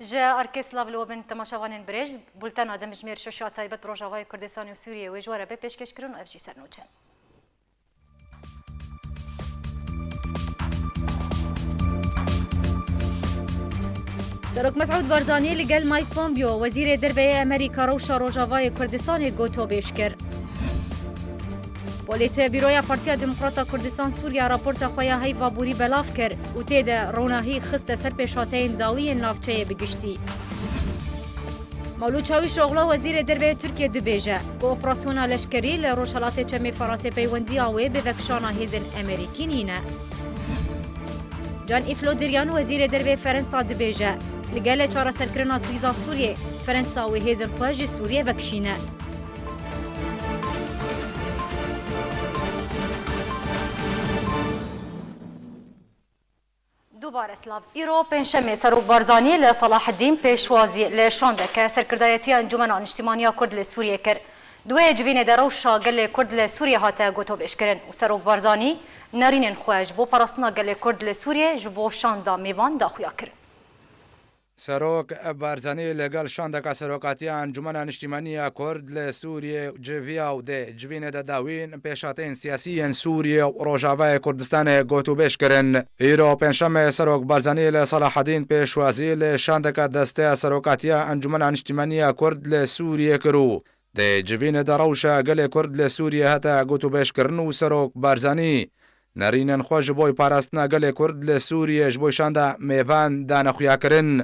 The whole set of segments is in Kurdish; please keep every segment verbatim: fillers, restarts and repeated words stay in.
Ji arkê silav li we bin temaşevanên birêz, bultena demjimêr şaşiya taybet bi Rojavayê Kurdistanê û Sûriyê wê ji we re be pêşkêşkirin û ev jî sernûçe. Serok Mesûd Barzanî li gel Mike Pompeo, Wezîrê Derve yê Amerîka rewşa Rojavayê Kurdistanê gotobêj kir. Polîtbîroya Partiya Demokrata Kurdistan Sûriya raporta xwe ya heyva borî belav kir û tê de ronahî xiste ser pêşhateyên dawî yên navçeyê bi giştî. Mewlûd Çawîşoglu, Wezîrê Derve yê Tirkiyê dibêje ku operasyona leşkerî li Rojhelatê Çemê Feratê peywendiya wê bi vekişana hêzên Amerîkî nîne. Jean-Yves Le Drian, Wezîrê Derve yê Ferensa dibêje, li gel çareserkirina krîza Sûriyê, Ferensa wê hêzên xwe ji Sûriyê vekişîne. Dubare silav. Îro pêncşemê Serok Barzanî li Salaheddîn Pêşwazî li şandeke serkirdayetiya Encûmena Niştîmaniya Kurd li Sûriyê kir. Di wê civînê de rewşa gelê Kurd li Sûriyê hate gotobêjkirin û Serok Barzanî nerînên xwe ji bo parastina gelê Kurd li Sûriyê ji bo şanda mêvan daxuya kirin. Serok Barzanî li gel şandeka serokatiya Encûmena Niştîmanî ya Kurd li Sûriyê civiya û dê civînê de dawîn pêşhateyên siyasî yên Sûriyê û Rojavayê Kurdistanê gotûbêj kirin. Îro pêncşemê Serok Barzanî li Selahedîn Pêşwazî li şandeka desteya serokatiya Encûmena Niştîmanî ya Kurd li Sûriyê kir û dê civînê de rewşa gelê Kurd li Sûriyê hate gotûbêjkirin û Serok Barzanî nerînên xwe ji bo parastina gelê Kurd li Sûriyê ji bo şanda mêvan dane xuyakirin.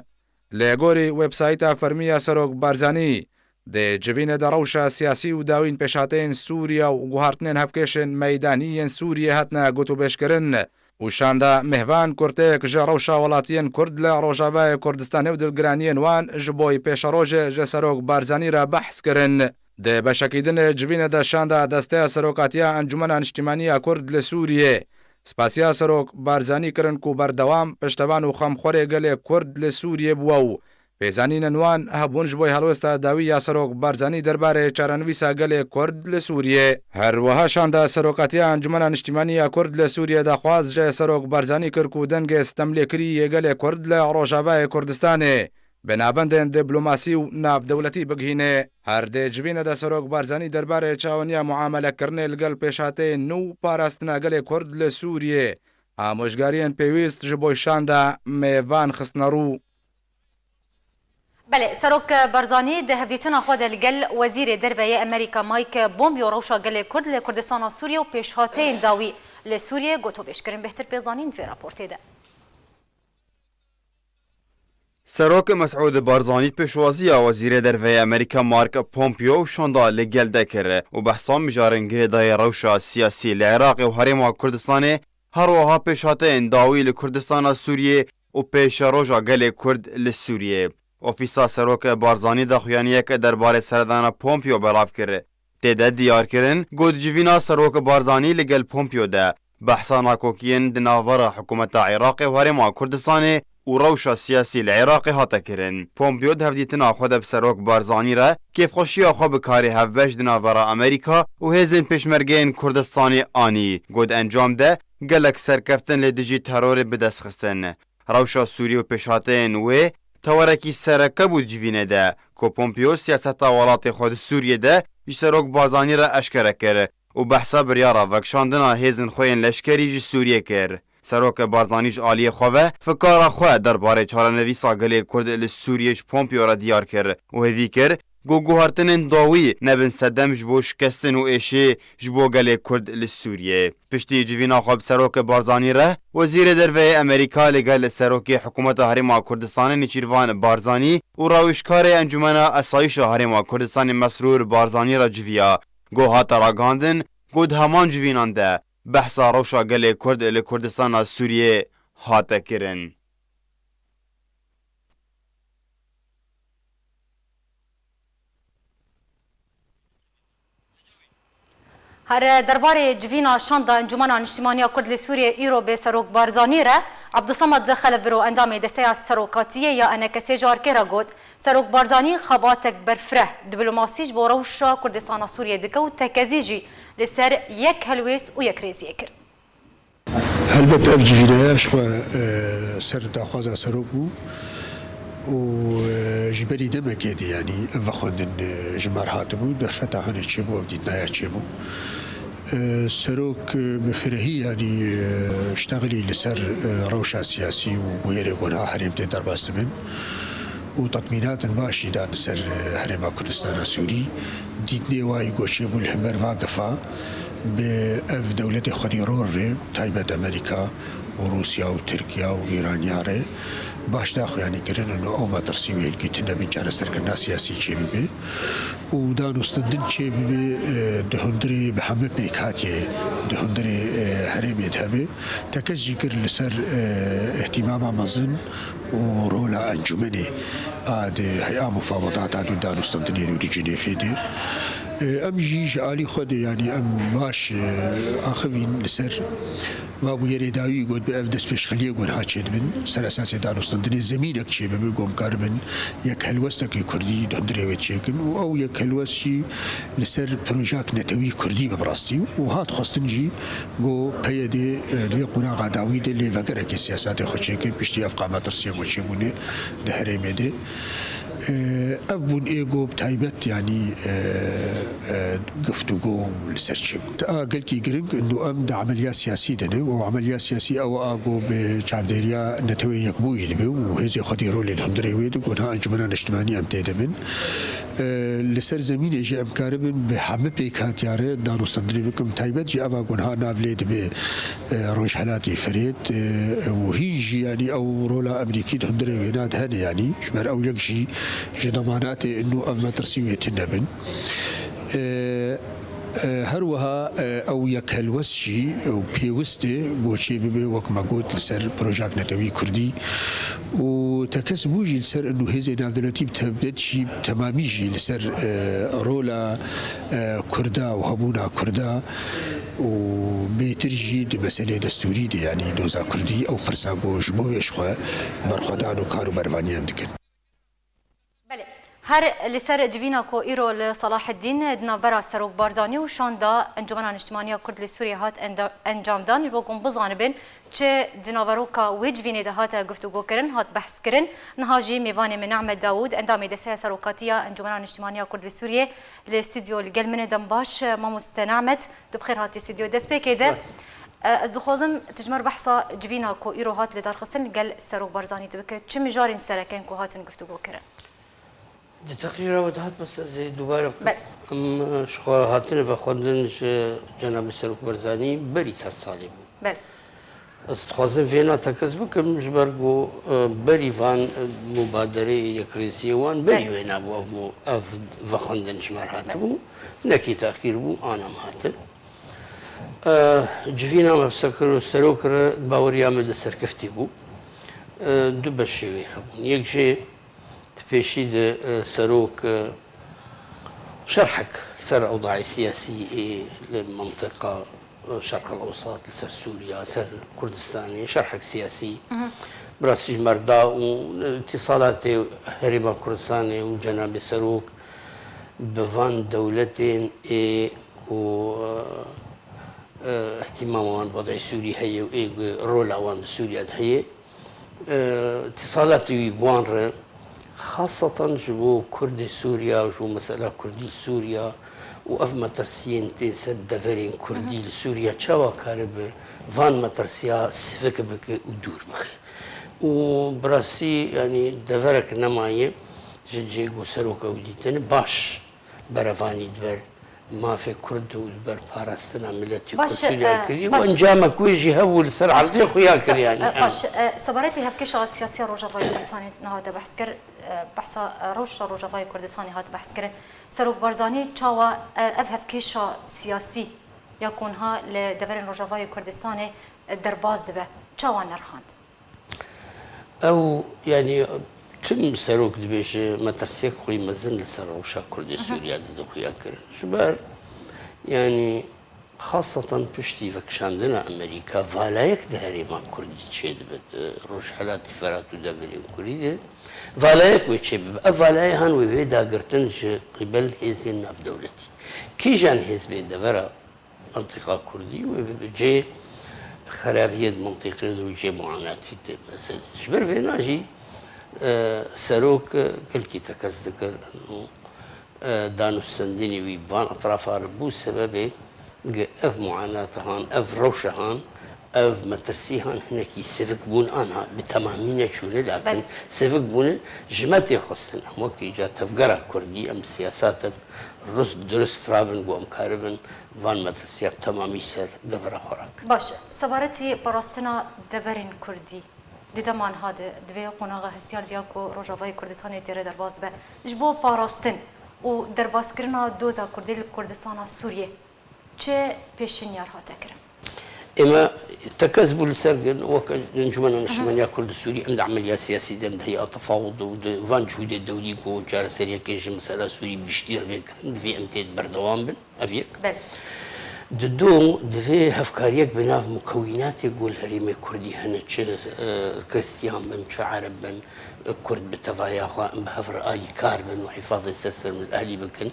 Li gorî websayta fermî ya Serok Barzanî, di civînê de rewşa siyasî û dawîn pêşhateyên Sûriye û guhartinên hevkêşên meydanî yên Sûriyê hatine gotûbêjkirin û şanda mêvan kurteyek ji rewşa welatiyên Kurd li Rojavayê Kurdistanê û dilgiraniyên wan ji bo pêşerojê ji Serok Barzanî re behs kirin. Di beşekî din ê civînê de şanda Desteya Serokatiya Encûmena Niştîmanî ya Kurd li Sûriyê spasiya Serok Barzanî kirin ku berdewam piştevan û xemxwerê gelê Kurd li Sûriyê bûye û pêzanînên wan hebûn ji bo helwesta dawî ya Serok Barzanî derbarê çarenivîsa gelê Kurd li Sûriyê. Her wiha şanda Serokatiya Encûmena Niştîmanî ya Kurd li Sûriyê daxwaz ji Serok Barzanî kir ku dengê sitemlêkirî yê gelê Kurd li Rojavayê Kurdistanê bi navendên diplomasî û navdewletî bigihîne. Her dê civîne de Serok Barzanî derbarê çaweniya muamelekirinê li gel pêşhateyên nû û parastina gelê Kurd li Sûriyê, amojgariyên pêwîst ji bo şanda mêvan xistine rû. Belê, Serok Barzanî di hevdîtina xwe de li gel Wezîrê Derve yê Amerîka Mike Pompeo rewşa gelê Kurd li Kurdistana Sûriyê û pêşhateyên dawî li Sûriyê gotobêj kirin. Bêhtir pê zanîn di vê raportê de. Serok Mesûd Barzanî pêşwaziya Wezîrê Derve yê Amerîka Mark Pompeo şanda li gel de kir û behsa mijarên girêdayî rewşa siyasî li Iraqê û Herêma Kurdistanê, her wiha pêşhateyên dawî li Kurdistana Sûriyê û pêşeroja gelê Kurd li Sûriyê. Ofîsa Serok Barzanî daxuyaniyek derbarê seredana Pompeo belav kir. Tê de diyar kirin, got civîna Serok Barzanî li gel Pompeo de behsa nakokiyên di navbera hikûmeta Iraqê û Herêma Kurdistanê û rewşa siyasî li Iraqê hate kirin. Pompeo di hevdîtina xwe de bi Serok Barzanî re kêfxweşiya xwe bi karê hevbeş di navbera Amerîka û hêzên pêşmergeyên Kurdistanê anî. Got encam de gelek serkeftin li dijî terorê bi dest xistin. Rewşa Sûriyê û pêşhateyên wê tewerekî sereke bû di civînê de ku Pompeo siyaseta welatê xwe di Sûriyê de ji Serok Barzanî re eşkere kir û behsa biryara vekişandina hêzên xwe yên leşkerî ji Sûriyê kir. Serok Barzanî ji aliyê xwe ve fikara xwe derbarê çarenivîsa gelê Kurd li Sûriyê ji Pompeo re diyar kir û hêvî kir ku guhartinên dawî nebin sedem ji bo şikestin û êşê ji bo gelê Kurd li Sûriyê. Piştî civîna xwe bi Serok Barzanî re, Wezîrê Derve yê Amerîka li gel Serokê Hikûmeta Herêma Kurdistanê Nêçîrvan Barzanî û rawêjkarê Encûmena Asayîşa Herêma Kurdistanê Mesrûr Barzanî re civiya. Got hate ragihandin ku di heman civînan de behsa rewşa gelê Kurd li Kurdistana Sûriyê hate kirin. Her derbarê civîna şanda Encûmena Niştîmaniya Kurd li Sûriyê îro bê Serok Barzanî re, Abdulsamed Xelebiro endamê Desteya Serokatiyê ya ENKSê ji arkê re got, Serok Barzanî xebatek berfireh diplomasî ji bo rewşa Kurdistana Sûriyê dike û tekezî jî li ser yek helwêst û yekrêziyê kir. Helbet ev civîneya ji xwe, e, ser daxwaza serok bû. û, e, ji berî demekê de, yanî, ev vexwendin, e, ji me re hatibû, derfeta hanê çêbû, ev dîtnaya çêbû. E, serok, e, bi firehî, yanî, e, ştexilî li ser, e, rewşa siyasî û bûyerê ku niha herêm tê derbas dibin û tetmînatin baş jî dan li ser, e, herêma Kurdistana Sûrî. Dîtinê wayî ku çêbû li hember va gefa bi ev dewletê xwedî ror re, taybet Amerîka û Rûsya û Tirkiya û Îraniya re baş daxuyanî kirin û ew metirsî wê hilgîtin nebin çareserkirina siyasî çêbibe û danûstendin çêbibe, e, di hundirê bi hemî pêkhatiyê di hundirê, e, herêmê de hebe. Tekez jî kir li ser, e, îhtîmama mezin û rola encûmenê a di heya mufawedata di danûstendinê û di Cinêfê de. E, em jî ji alî xwe de, yanî em baş, e, axivîn li ser va bûyerê dawî got bi ev destpêşxeliyê ku niha çêdibin, ser esasê danûstendinê zemînek çêbibe ku em karibin yek helwestekî kurdî di hundirê wê çêkin û ew yek helwest jî li ser projak netewî kurdî be bi rastî û hat xwestin jî ku P Y D, e, di vê qonaxa dawî de lêvegerekê siyasetê xwe çêke piştî ev qametirsiyê ku çêbûne di herêmê de. E, ev bûn ê ku bi taybet, yanî, e, e, guftûgo li ser çêbû. A gelkî giring û em di emeliya siyasî de ne û emeliya siyasî ew a ku bi çavdêriya Neteweyê Yekbûyî dibe û hêzê xwedî rolê di hundirê wê de ku niha Encûmena Niştimanî em tê de bin. E, li ser zemînê jî em karibin bi hemî pêkhatiya re danûstendinê bikin. Taybet jî eva ku niha nav lê dibe, e, Rojhelatê Firêt, e, û hîn jî, yanî ew rola Amerîkî di hundirê wêna de hene, yanî ji ber ew yek jî ji demanatê û ev metirsî wê tune bin. E, e, her wiha, e, ew yek helwest jî û pêwist e ku çêbibe, wek me got, li ser projak netewî kurdî û tekez bû jî li ser û hêzê navdewletî bi tebet jî bi temamî jî li ser, e, rola, e, kurda û hebûna kurda û bêtir jî di meselê destûrî de, yanî doza kurdî, ew pirsa ku ji bo wê ji xwe berxwedan û kar û bervaniyan dikin. Belê. Her li ser civîna ku îro li Salaheddîn di navbera Serok Barzanî û şanda Encûmena Niştimanî ya Kurd li Sûriyê hat enda-, encamdan, ji bo ku hûn bizanibin çi di naveroka wê civînê de hate guftûgokirin, hat behskirin. Niha jî mêvanê min Nehmet Dawûd, endamê Desteya Serokatî ya Encûmena Niştimanî ya Kurd li Sûriyê, li stûdyo li gel min e. Dem baş, mamoste Nehmet, tu bi xêr hatî stûdyo destpêkê de. Baş. E, ez dixwazim tu ji me re behsa civîna ku îro hat lidarxistin li gel Serok Barzanî tu bike. Çi mijarên sereke in ku hatin guftûgokirin? Di teqrîra we de hat, bes ez ê dubare bikim. Belê. Em, e, ji xwe hatine vexwendin ji Cenabê Serok Barzanî berî ser salê bû. Belê. Ez dixwazim vêna tekez bikim, ji ber ku, e, berî van, e, mubadereyê yekrêziyê wan berî Belê. wêna bû, ev mu-, ev vexwendin ji me re hatibû. Belê. Nekî texîr bû, anam hatin. E, civîna me bi Sekir û Serok re baweriya me de serkeftî bû. E, du beşê wê hebûn. Yek jê di pêşî de, e, Serok, e, şerhek ser ewdayê siyasî ê li mintiqa, e, Şerq el Ewsat, li ser Sûriya, ser Kurdistanê, şerhek siyasî Hı hı. bi rastî ji me re da û, e, îtîsalatê Herêma Kurdistanê û Cenabê Serok bi van dewletên ê ku, e, e, îhtîmama wan bi wed'ê Sûrî heye û ê ku rola wan di Sûriya de heye, e, îtîsalatê wî bi wan re, xaseten ji bo Kurdê Sûriya û ji bo mesela Kurdî li Sûriya û ev metirsiyên tên ser deverên Kurdî Hı hı. li Sûriya çawa karibe van metirsiya sivik bike û dûr bixe. Û bi rastî, yanî deverek nemaye ji cihê ku Serok ew dîtin baş berevanî di ber mafê Kurd û li ber parastina miletê Baş, Kurd Sûriya e, kiriye û baş. encamek wê jî hebû li ser Baş. eldê xuya kir, yanî. E, baş, e, sebaret li hevkêşa siyasiya Rojavayê Kurdistanê niha te behs kir, e, behsa, e, rewşa Rojavayê Kurdistanê hat behs kirin. Serok Barzanî çawa, e, ev hevkêşa siyasî ya ku niha li deverên Rojavayê Kurdistanê, e, derbas dibe, çawa nerxand? Ew, yanî, tim serok dibêje metirsiyek xwî mezin li ser rewşa Kurdê Hı hı. Sûriya dide xuya kirin. Ji ber, yanî, xaseten piştî vekişandina Amerîka, valayek di herêma Kurdî çêdibe, di Rojhelatî Ferat û deverên Kurdî de valayek wê çêbibe. Ev valayê han wê wê dagirtin ji qîbel hêzên navdewletî. Kîjan hêz bê devera mintîqa Kurdî wê bibe cê xerabiyê di mintîqê de û cê muanatê de, mesela. Ji ber vêna jî E, serok, e, gelkî tekez dikir û, e, danûstendinê wî van etrafa re bû sebebê gi ev muanata han, ev rewşa han, ev metirsî han hinekî sivik bûn anha bi temamî neçûne, lakin Belê. sivik bûne ji me tê xwestin. Em wekî ca tevgera kurdî, em bi siyasatin rust, durust rabin ku em karibin van metirsiya bi temamî ser devera xwe rakin. Baş, sebaretî parastina deverên kurdî. Di dema niha de, divê qonaxa hestiyar diya ku Rojavayê Kurdistanê tê re derbas dibe. Ji bo parastin û derbaskirina doza Kurdê li Kurdistana Sûriyê çi pêşinyar hate kirin? Ême tekez bû li ser gin, wek Encûmena Niştimaniya Kurd û Sûrî, em di emeliya siyasî de, em di heya tefawul de û di van cihûdê dewrî ku çareseriyekê ji mesela Sûrî bi giştî re bê kirin, divê em tê de berdewam bin. Ev yek. Belê. Dido, divê hevkariyek bi nav mukewînatê ku li herêmê kurdî hene, çi, e, Kristiyan bin, çi Ereb bin, e, Kurd bi tevaya xwe em bi hev re alîkar bin û hifazê ser sermil ehlî bikin.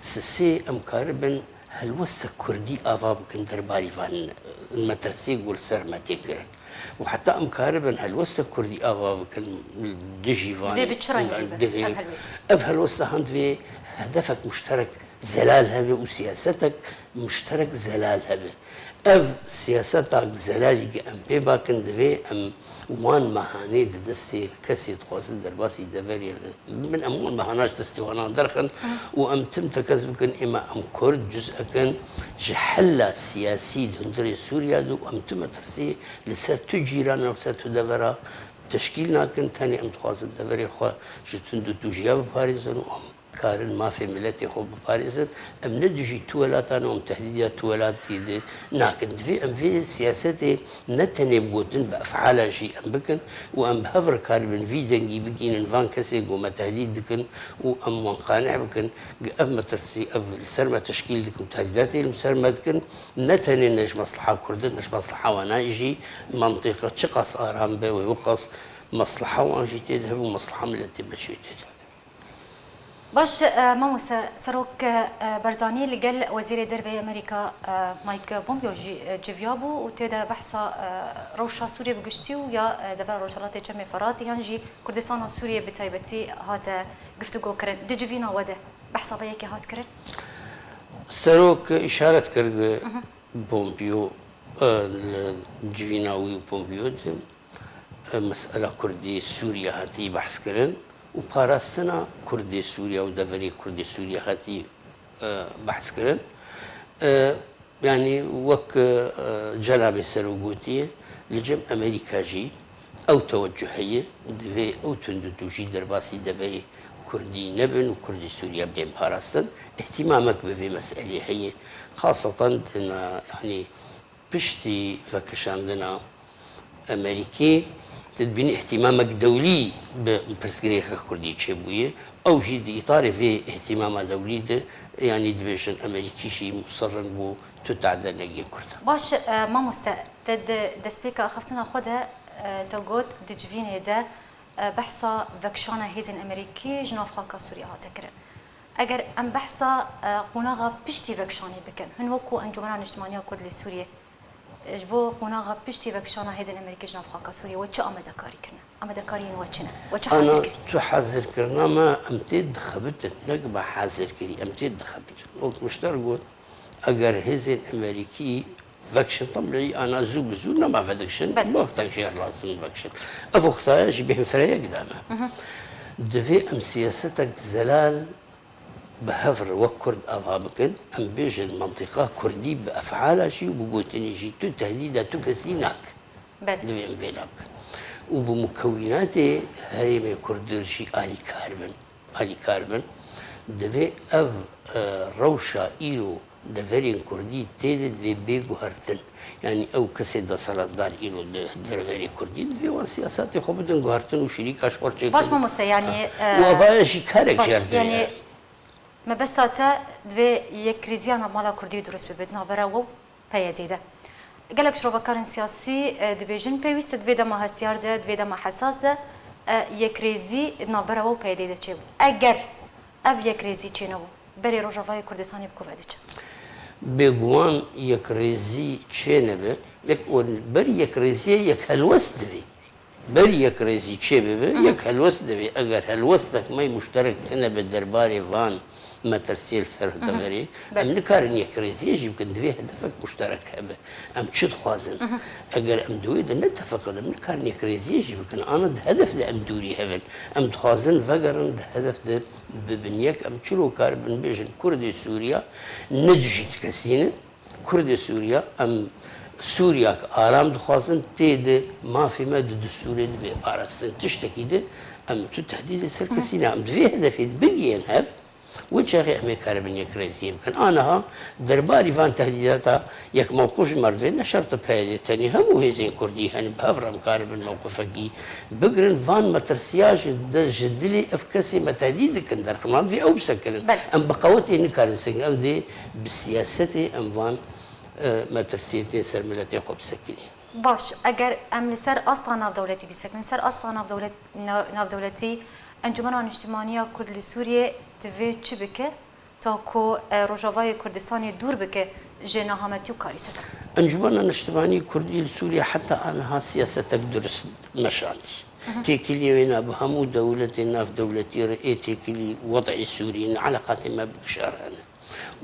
Sisê, em karibin helwesta kurdî ava bikin derbarî van, e, metirsê ku li ser me tê kirin. Û heta em karibin helwesta kurdî ava bikin dijî van Divê bi çi rengî be divê ev helwest? Ev helwesta han divê hedefek muşterek zelal hebe û siyasetek muşterek zelal hebe. Ev siyasetak zelalî ki em pê bakin, divê em wan mehanê di destê kesê dixwazin derbasî deverê re bibin, em wan mehana ji destê wanan derxin û em tim tekez bikin, ême em Kurd cuz'ekin ji hela siyasî di hundirê Sûriya de û em tu metirsî li ser tu cîran û li ser tu devera teşkîl nakin, tenê em dixwazin deverê xwe ji tund û tûjiya biparêzin û em karin mafê miletê xwe biparêzin. Em ne dijî tu welatan û em tehdîda tu welatî de nakin. Divê em vê siyasetê ne tenê bi gotin, bi efala jî em bikin û em bi hev re karibin vî dengî bigihînin van kesê ku me tehdîd dikin û em wan qaneh bikin. Ev metirsî, ev li ser me teşkîl dikin, tehdîdatê li ser me dikin. Ne tenê ne ji mesleha Kurdan, ne ji mesleha wana jî, mentiqa çiqas aram be wê wiqas mesleha wan jî tê de hebe û mesleha miletê me jî tê de hebe. Baş, e, mamoste, Serok, e, Barzanî li gel Wezîrê Derve yê Amerîka, e, Mike Pompeo jî, e, civiya bû û tê de behsa, e, rewşa Sûriyê bi giştî û ya, e, devera Rojhelatê Çemê Feratê yan jî Kurdistana Sûriyê bi taybetî hate guftûgo kirin. Di civîna we de behsa vê yekê hat kirin? Serok îşaret kir, Pompeo, e, li civîna wî û Pompeo de, e, mesela Kurdê Sûriye hatî behs kirin û parastina Kurdê Sûriye û deverê Kurdê Sûriye hatî, e, behs kirin. E, yanî wek, e, cenabê Serok gotiye, li cem Amerîka jî ew tewecuh heye, divê ew tundûtûjî derbasî deverê Kurdî nebin û Kurdê Sûriye bên parastin. Îhtimamek bi vê meselê heye. Xaseten di na-, yanî piştî vekişandina Amerîkî, tu dibînî îhtimamek dewlî bi pirsgirêka Kurdî çêbûye. Ew jî di îtarê vê îhtimama dewlî de, yanî dibêjin Amerîkî jî musir in ku tu tade negê Kurdan. Baş, e, mamoste, te di destpêka axaftina xwe de, e, te got di civînê de, e, behsa vekişana hêzên Amerîkî ji nav xaka Sûriye hate kirin. Eger em behsa, e, qonaxa piştî vekişanê bikin, hin wekû Encûmena Niştimaniya Kurd lê Sûriyê, e, ji bo qonaxa piştî vekişana hêzên Amerîkî ji nav xaka Sûriyê, we çi amadekarî kirine? Amadekariyên we çi ne? We çi Ana hazir kirî? Tu hazirkirina me, em tê dixebitin. Ne ki me hazir kirî, em tê dixebitin. Wek mişter got, eger hêzên Amerîkî vekişin, temlî ana zû bi zû nema vedikişin, Belê. Wextek jê lazim vekişin. Ev wextaya jî bêhn fireyek dame. Divê em siyasetek zelal bi hev re wek Kurd ava bikin, em bêjin mentiqa Kurdî bi efala jî û bi gotinê jî tu tehdîda tu kesî nak. Belê. Divê em vê nakin. Û bi mukewînatê herêmê Kurd jî alîkar bin. Alîkar bin. Divê ev, e, rewşa îro deverên Kurdî tê de divê bê guhertin. Yanî ew kesê deselatdar îro di derverê Kurdî divê wan siyasatê xwe bidin guhertin û şirîka ji xwe çêkin. Baş mamoste, yanî, Ha. e, Û evaya jî karek baş, jê re yanî, divê. Mebesta te divê yekrêziya navmala Kurdî durust bibe di navbera we û P Y D'ê de. Gelek şirovekarên siyasî, e, dibêjin pêwîst e di vê dema hestiyar de, di vê dema hesas de, e, yekrêzî di navbera we û P Y D'ê de çêbû. Eger ev yekrêzî çênebû, berê Rojavayê Kurdistanê bi ku ve diçe? Bêguman yekrêzî çênebe, yek ber yekrêziyê yek helwest divê. Ber yekrêzî çêbibe, yek helwest divê. Eger helwestek me muşterek tine bi derbarê van metirsiyê li ser deverê, em nikarin yekrêziyê jî bikin. Divê hedefek muşterek hebe. Em çi dixwazin? Eger em di wê de netefiqin, em nikarin yekrêziyê jî bikin. Ana di hedef de em dûrî hev in. Em dixwazin vegerin di hedef de bibin yek. Em çilo karibin bêjin Kurdê Sûriya ne dijî ti kesî ne. Kurdê Sûriya, em Sûriyak aram dixwazin, tê de mafê me di distûrê de bê parastin. Tiştekî de em tu tehdîdê ser kesî ne. Em di vê hedefê de bigihên hev, wê çaxê em ê karibin yekrêziyê bikin. Aniha derbarî van tehdîdata yek mewqif ji me re divê, ne şert e P Y D tenê, hemû hêzên Kurdî hene, bi hev re em karibin mewqifekî bigirin. Van metirsiya ji de, ji dilê ev kesê me tehdîd dikin derxin. Em vê ew bisekinin. Belê. Em bi qewetê nikarin bisekinin. Ew dê bi siyasetê em van, e, metirsiyê tê ser miletê xwe bisekinîn. Baş, eger em li ser asta navdewletî bisekinin, ser asta navdewlet-, na-, navdewletî Encûmena Niştimanî ya Kurd li Sûriyê divê çi bike? Ta ku, e, Rojavayê Kurdistanê dûr bike ji nehametî û karîseta. Encûmena Niştimanî Kurdî li Sûriyê heta aniha siyasetek durist meşandî. Têkiliyê wê ne bi hemû dewletên navdewletî re ê têkilî wed'ê Sûrî ne, eleqatê me bi kişar hene.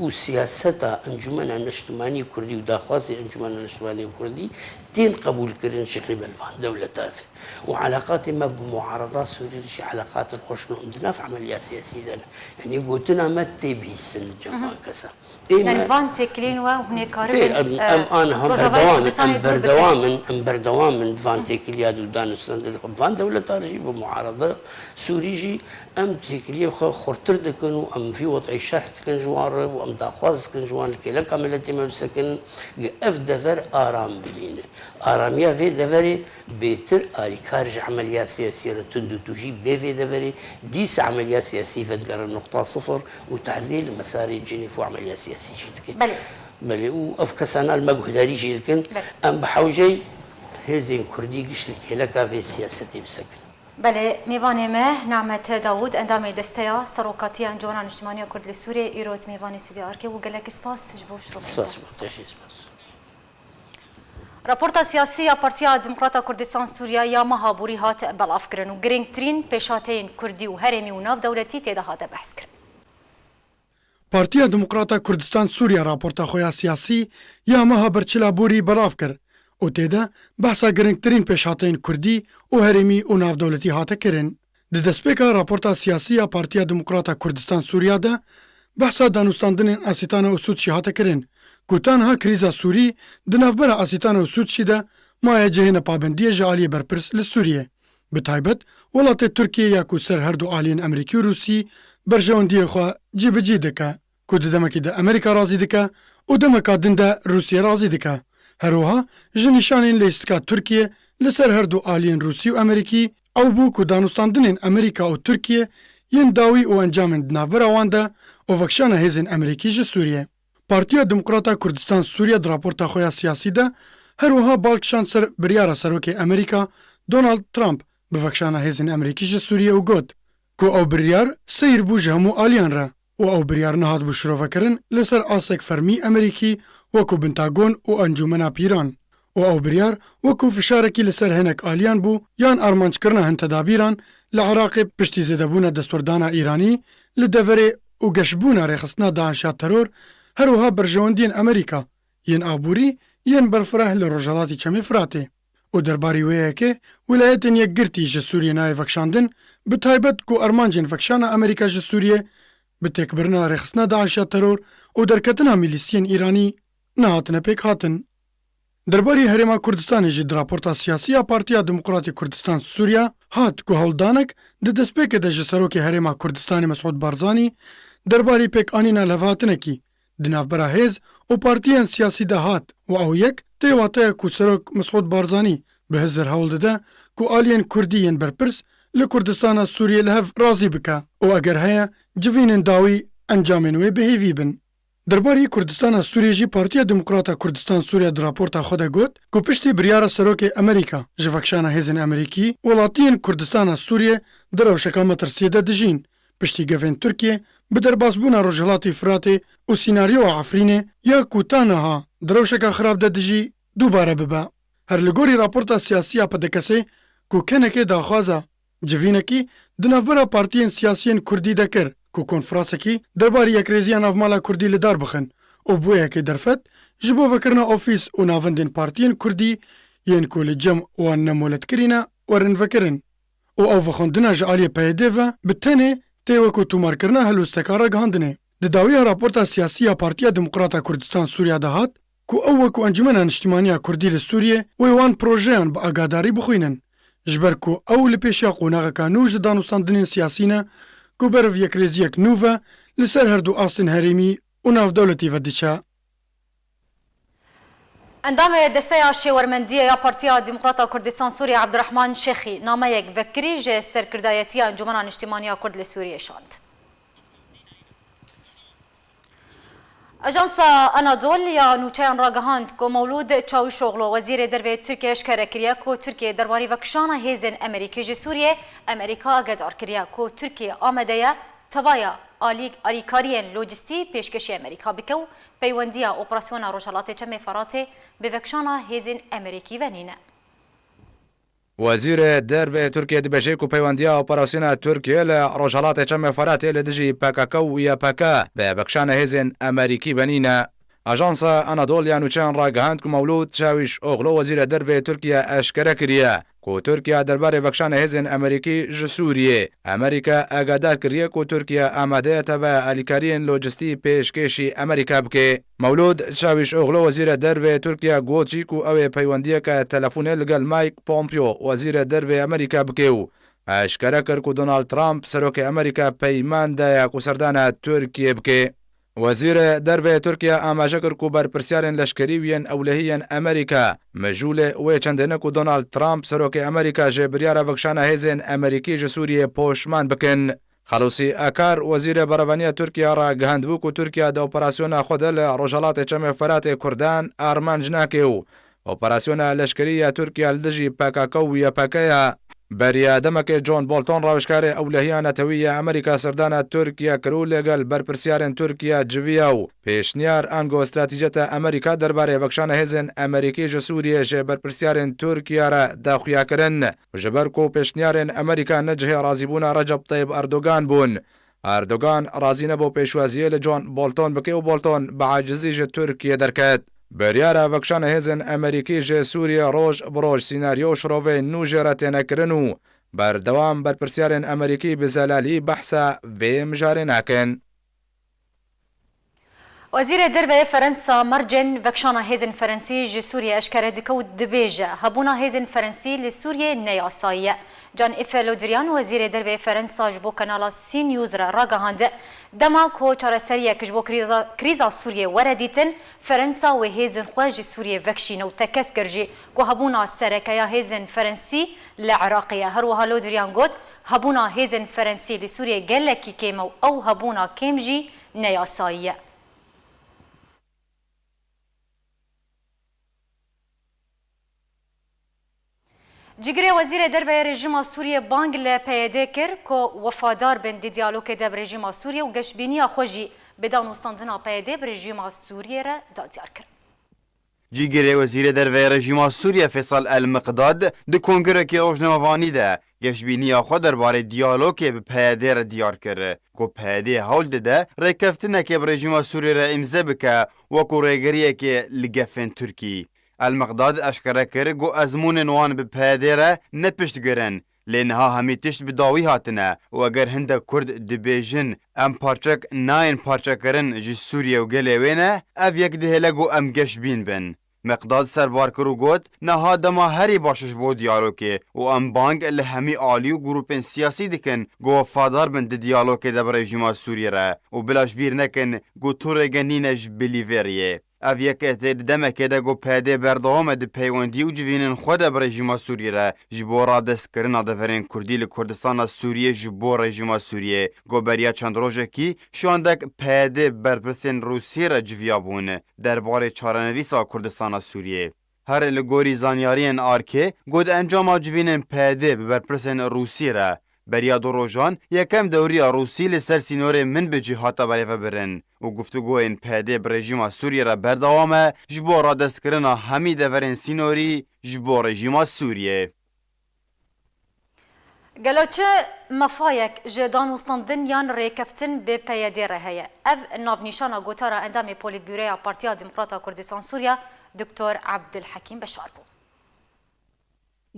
Û siyaseta Encûmena Niştimanî Kurdî û daxwazê Encûmena Niştimanî Kurdî tên qebûlkirin ji qîbel van dewleta ve. Û eleqatê me bi muarada Sûrî re jî eleqatên xweş ne, em di nav emeliya siyasî de ne. Yanî gotina me tê bihîstin li cem van kesan. Ê me Yani van têkiliyên we hûn ê karibin, tê, em, e, em aniha Rojavayê berdewam in, Kurdistanê em dûr bikin. Berdewam in, em berdewam in di van têkiliya de û danûstandinê xwe. Van dewleta re jî bi muarada Sûrî jî em têkiliyê xwe xurtir dikin û em vî wed'ê şerh dikin ji wan re û em daxwaz dikin ji wan li kêleka miletê me bisekinin, ev dever aram bilîne. Aramiya vê deverê bêtir alîkar ji emeliya siyasî re tund û tûjî bê vê deverê, dîsa emeliya siyasî vedigerin nuqta sifir û tehdê li mesarê Cinîf û emeliya siyasî jî dike. Belê. Belê, û ev kesana li me guhdarî jî dikin. Belê. Em bi hewceyî hêzên Kurdî giş li kêleka vê siyasetê bisekin. Belê, mêvanê me Nehmet Dawûd, endamê Desteya Serokatiya Encûmena Niştimanî ya Kurd li Sûriyê, îro di mêvanê Stûdyoya Arkê bû. Gelekî spas ji bo şiroketiya. Spas ji bo te jî, spas. Raporta siyasî ya Partiya Demokrata Kurdistan Sûriya ya meha borî hat belavkirin û girîngtirîn pêşhateyên kurdî û herêmî û navdewletî tê de hate behskirin. Partiya Demokrata Kurdistan Sûriya raporta xwe ya siyasî ya meha berçila borî belav kir û tê de behsa girîngtirîn pêşhateyên kurdî û herêmî û navdewletî hate kirin. Di destpêka raporta siyasî ya Partiya Demokrata Kurdistan Sûriya de behsa danûstandinên Asîtana û Sûtçî hate kirin, ku tanha krîza Sûrî di navbera Asîtana û Sûtçî de maye cihê nepabendiyê ji aliyê berpirs li Sûriyê. Bi taybet, welatê Tirkiyê ya ku ser her du aliyên Amerîkî û Rûsî berjewendiyê xwe cîbicî dike, ku di demekî de Amerîka razî dike û demeka din de Rûsiyê razî dike. Her wiha ji nîşanên leyîstika Tirkiyê li ser her du aliyên Rûsî û Amerîkî ew bû ku danûstandinên Amerîka û Tirkiyê yên dawî û encamên di navbera wan de û vekişana hêzên Amerîkî ji Sûriyê. Partiya Demokrata Kurdistan Sûriye di raporta xwe ya siyasî de her wiha bal kişand ser biryara Serokê Amerîka Donald Trump bi vekişana hêzên Amerîkî ji Sûriye û got ku ew biryar seyr bû ji hemû aliyan re û ew biryar nehatbû şirovekirin li ser astek fermî Amerîkî wekû Pentagon û Encûmena Pîran. û ew biryar wekû fişarekî li ser hinek aliyan bû yan armanckirina hin tedabîran li Iraqê piştî zêdebûna destwerdana Îranî li deverê û geşbûna rêxistina DAIŞ ya teror, her wiha berjewendiyên Amerîka yên aborî yên berfireh li rojhelatî Çemê Firatê. Û derbarî wê yekê, Wîlayetên Yekgirtî ji Sûriyê nayê vekişandin, bi taybet ku armancên vekişana Amerîka ji Sûriyê bi têkbirina rêxistina DAIŞ ya teror û derketina milîsiyên Îranî nehatine pêkhatin. Derbarî Herêma Kurdistanê jî di raporta siyasî ya Partiya Demokratî Kurdistan Sûriya hat ku hewldanek di destpêkê de ji Serokê Herêma Kurdistanê Mesûd Barzanî derbarî pêkanîna levhatinekî di navbera hêz û partiyên siyasî de hat û ew yek tê wateya ku Serok Mesûd Barzanî bi hizir hewl dide ku aliyên Kurdî yên berpirs li Kurdistana Sûriyê li hev razî bike û eger heye civînên dawî encamên wê bi hêvî bin. Derbarî Kurdistana Sûriyê jî Partiya Demokrata Kurdistan Sûriye di raporta xwe de got ku piştî biryara Serokê Amerîka ji vekişana hêzên Amerîkî, welatiyên Kurdistana Sûriyê di rewşeka metirsiyê de dijîn. Piştî gefên Tirkiyê bi derbasbûna Rojhilatê Firatê û sînaryoya Efrînê ya ku ta niha di rewşeka xirab de dijî, dubare bibe. Her li gorî raporta siyasî ya P D K S'ê, ku kenekê daxwaza civînekî di navbera partiyên siyasiyên kurdî de kir ku konfransekî derbarî yekrêziya navmala kurdî li dar bixin û bi wê yekê derfet ji bo vekirina ofîs û navendên partiyên kurdî yên ku li cem wan ne molet kirîne werin vekirin û ew vexwendina ji aliyê P Y D ve bi tenê tê wekû tomarkirina helwesteka ragihandinê. Di dawiya raporta siyasî ya Partiya Demokrata Kurdistan Sûriya de hat ku ew wekû Encûmena Niştimanî ya Kurdî li Sûriyê wê wan projeyan bi agadarî bixwînin, ji ber ku ew li pêşiya qonaxeka nû ji danûstandinên siyasî ne ku ber bi yekrêziyek nû ve li ser her du astên herêmî û navdewletî ve diçe. Endamê Desteya Şêwermendiyê ya Partiya Demokrata Kurdistan Sûriye Ebdurehman Şêxî nameyek vekirî ji serkirdayetiya Encûmena Niştimanî ya Kurd li Sûriyê şand. Ajansa Anadol ya nûçeyan ragihand ku Mewlûd Çawîşoxlu, Wezîrê Dervê Tirkiye, eşkere kiriye ku Tirkiye derbarî vekişana hêzên Amerîkî ji Sûriyê, Amerîka agedar kiriye ku Tirkiye amade ye tevaya alî-, alîkariyên lojistî pêşkêşî Amerîka bike û peywendiya operasyona Rojhelatê Çemê Feratê bi vekişana hêzên Amerîkî ve nîne. Wezîrê Dervê Tirkiye dibêje ku peywendiya operasyona Tirkiye li Rojhelatê Çemê Feratê li dijî P K K û Y P G bi vekişana hêzên Amerîkî ve nîne. Ajansa Anadol ya nûçeyan ragihand ku Mewlûd Çawîşoxlu, Wezîrê Dervê Tirkiye, eşkere kiriye ku Tirkiye derbarê vekişana hêzên Amerîkî ji Sûriyê, Amerîka agadar kiriye ku Tirkiye amade ye tevaya alîkariyên lojistî pêşkêşî Amerîka bike. Mewlûd Çawîşoxlu, Wezîrê Dervê Tirkiye, got jî ku ew ê peywendiyeke telefonê li gel Mike Pompeo, Wezîrê Dervê Amerîka, bike û eşkere kir ku Donald Trump, Serokê Amerîka, peyman daye ku serdana Tirkiye bike. Wezîrê Dervê Tirkiye amaje kir ku berpirsiyarên leşkerî û yên ewlehî yên Amerîka mijûlê wê çendê ne ku Donald Trump, Serokê Amerîka, ji biryara vekişana hêzên Amerîkî ji Sûriyê poşman bikin. Xelûsî Akar, Wezîrê Berevaniya Tirkiye, ragihandibû ku Tirkiye di operasyona xwe de li Rojhelatê Çemê Feratê Kurdan armanc nake û operasyona leşkerî ya Tirkiye li dijî P K K û Y P G ye. Beriya demekê John Bolton, rawêjkarê ewlehiya netewî ya Amerîka, serdana Tirkiye kir û lêgel berpirsiyarên Tirkiye civiya û pêşniyar ango stratejiyeta Amerîka derbarê vekişana hêzên Amerîkî ji Sûriyê ji berpirsiyarên Tirkiye re daxuya kirin. Ji ber ku pêşniyarên Amerîka ne cihê razîbûna Recep Tayyip Erdogan bûn, Erdogan razî nebû pêşwaziyê li John Bolton bike û Bolton bi acizî ji Tirkiye derket. Biryara vekişana hêzên Amerîkî ji Sûriyê roj bi roj sînaryo û şiroveyên nû jê re têne kirin û berdewam berpirsiyarên Amerîkî bi zelalî behsa vê mijarê nakin. Wezîrê Derve yê Ferensa mercên vekişana hêzên Ferensî ji Sûriyê eşkere dike û dibêje, hebûna hêzên Ferensî li Sûriyê ne yasayî ye. Can Efe Lodriyan, Wezîrê Derve yê Ferensa, ji bo Kanala C News re ragihand, dema ku çareseriyek ji bo krîza, krîza Sûriyê were dîtin, Ferensa wê hêzên xwe ji Sûriyê vekişîne û tekez kir jî ku hebûna sereke ya hêzên Ferensî li Iraqê ye. Her wiha Lodriyan got, hebûna hêzên Ferensî li Sûriyê gelekî kêm e û ew hebûna kêm jî ne yasayî ye. Cîgirê Wezîrê Derve yê rejîma Sûriyê bang li P Y D kir ku wefadar bin di diyalogê de bi rejîma Sûriyê û geşbîniya xwe jî bi danûstandina P Y D bi rejîma Sûriyê re da diyar kirin. Cîgirê Wezîrê Derve yê rejîma Sûriyê Feysal El Miqdad di kongrekê rojnamevanî de geşbîniya xwe derbarê diyalogê bi P Y D re diyar kir ku P Y D hewl dide rêkeftinekê bi rejîma Sûriyê re îmze bike wekû rêgeriyekê li gefên Tirkî. El Miqdad eşkere kir ku ezmûnên wan bi P Y D re ne piştgir in, lê niha hemî tişt bi dawî hatine û eger hindek Kurd dibêjin em parçek nayên parçekirin ji Sûriye û gelê wê ne, ev yek dihêle ku em geşbîn bin. Miqdad serbar kir û got, niha dema herî baş e ji bo diyalogê û em bang li hemî alî û grûpên siyasî dikin ku wefadar bin di diyalogê de bi rejîma Sûriyê re û bila ji bîr nekin ku tu rêge nîne ji bilî vê riyê. Ev yek tê di demekê de ku P Y D berdewam e di peywendî û civînên xwe de bi rejîma Sûriyê re ji bo radestkirina deverên Kurdî li Kurdistana Sûriyê ji bo rejîma Sûriyê ku beriya çend rojekî şandek P Y D bi berpirsên Rûsî re civiyabûn derbarê çarenivîsa Kurdistana Sûriyê. Her li gorî zanyariyên arkê, got encama civînên P Y D bi berpirsên Rûsî re, beriya du rojan yekem dewriya Rûsî li ser sînorê Minbicî hate birêvebirin û guftûgoyên P Y D bi rejîma Sûriyê re berdewam e ji bo radestkirina hemî deverên sînorî ji bo rejîma Sûriyê. Gelo çi mefayek ji danûstandin yan rêkeftin bi P Y D re heye? Ev navnîşana gotara endamê Polîtbûroya Partiya Demokrata Kurdistan Sûriye, Doktor Abdulhekîm Beşar bû.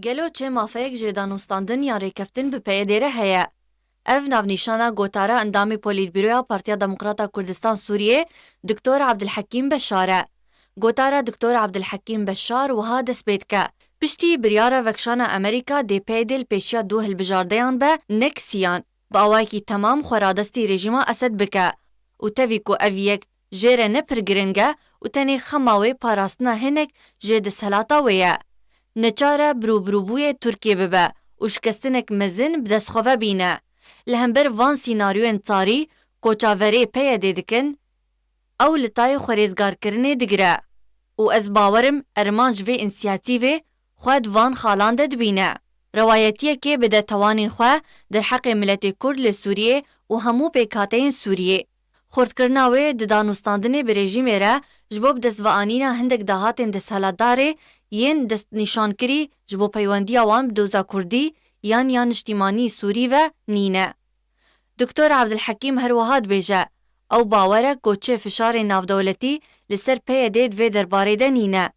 Gelo çi mafeyek ji danûstandin yan rêkeftin bi P Y D re heye? Ev navnîşana gotara endamê Polîtbûroya Partiya Demokrata Kurdistan Sûriyê, Doktor Abdulhekîm Beşar e. Gotara Doktor Abdulhekîm Beşar wiha dest pê dike: Piştî biryara vekişana Amerîka dê P Y D li pêşiya du hilbijardeyan be, ne kisiyan, bi awayekî temam xwe radestî rejîma Esed bike û tevî ku ev yek jê re ne pir giring e û tenê xema wê parastina hinek ji desthilata wê ye. Neçar e birûbirûbûyê Tirkiyê bibe û şikestinek mezin bi dest xwe ve bîne. Li hember van sînaryoyên tarî, koça verê P Y D dikin, ew li tayê xwerêzgarkirinê digire û ez bawer im Ermanc vê însiyatîvê xwe di van xalan de dibîne. Rewayetiyekê bide tewanên xwe derheqê miletê Kurd li Sûriyê û hemû pêkhateyên Sûriyê. Xurtkirina wê di danûstandinê bi rejîmê re ji bo bi dest ve anîna hindek dahatên desthilatdarê yên destnîşankirî ji bo peywendiya wan bi doza kurdî yan ya niştîmanî sûrî ve nîne. Doktor Abdulhekîm her wiha dibêje, ew bawer e ku çi fişarên navdewletî li ser P Y D di vê derbarê de nîne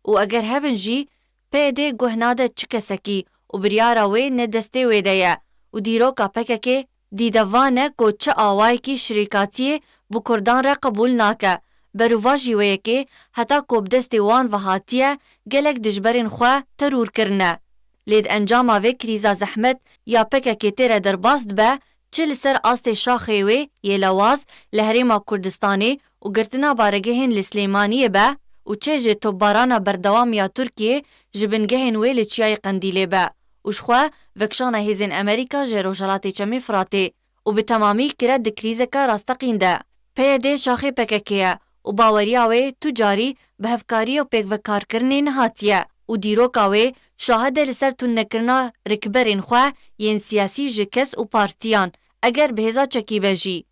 û eger hebin jî, P Y D guh nade çi kesekî û biryara wê ne destê wê de ye û dîroka P K K dîdevan e ku çi awayekî şirîkatiyê bi kurdan re qebûl nake. Berovajî wê yekê heta ku bi destê wan ve hatiye, gelek dijberên xwe terûr kirine. Lê di encama vê krîza zehmet ya P K K tê re derbas dibe, çi li ser astê şaxê wê yê lewaz li Herêma Kurdistanê û girtina baregehên li Silêmaniyê be û çi ji topbarana berdewam ya Tirkiyê ji bingehên wê li Çiyayê Qendîlê be û ji xwe vekişana hêzên Amerîka ji Rojhelatê Çemê Firatê û bi temamî kire di krîzeke rasteqîn de. P Y D şaxê P K K ye û baweriya wê tu carî bi hevkariyê û pêkvekarkirinê nehatiye û dîroka wê şahid e li ser tundnekirina rikberên xwe yên siyasî ji kes û partiyan, eger bi hêza çekî be jî.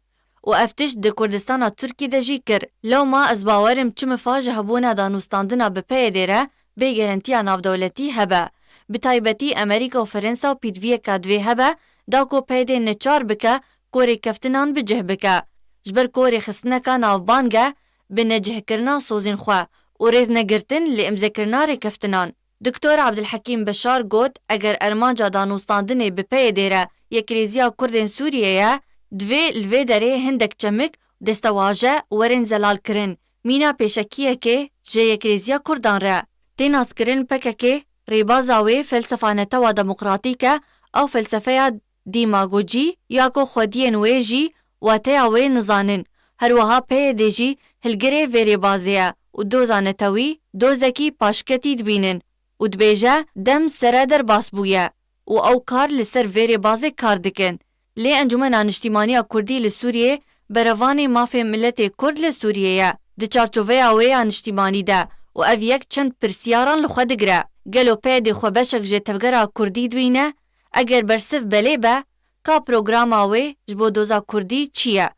Û ev tişt di Kurdistana Tirkî de jî kir. Lewma ez bawer im çi mifa ji hebûna danûstandina bi P Y D re bê gerentiya navdewletî hebe. Bi taybetî Amerîka û Ferensa pîtviyeke divê hebe, da ku P Y D neçar bike ku rêkeftinan bi cih bike. Ji ber ku rêxistineka navbang e bi necihkirina sozên xwe û rêznegirtin li îmzekirina rêkeftinan. Doktor Abdulhekîm Beşar got, eger armanca danûstandinê bi P Y D re yekrêziya Kurdên Sûriyê ye, divê li vê derê hindek çemik û destewaje werin zelalkirin. Mîna pêşekiyekê ji yekrêziya Kurdan re tê naskirin P K K, rêbaza wê felsefa netewa demokratîk e, ew felsefeya demagojî ya ku xwediyên wê jî wateya wê nizanin. Her wiha P Y D jî hilgirê vê rêbazê ye û doza netewî dozekî paşketî dibînin û dibêje, dem sere derbas bûye û ew kar li ser vê rêbazê kar dikin. Lê Encûmena Niştîmaniya Kurdî li Sûriyê berevanê mafê miletê Kurd li Sûriyê ye. Di çarçoveya wê ya niştîmanî de û ev yek çend pirsiyaran li xwe digire. Gelo P Y D xwe beşek ji tevgera Kurdî dibîne? Eger bersiv belê be, ka programa wê ji bo doza Kurdî çi ye?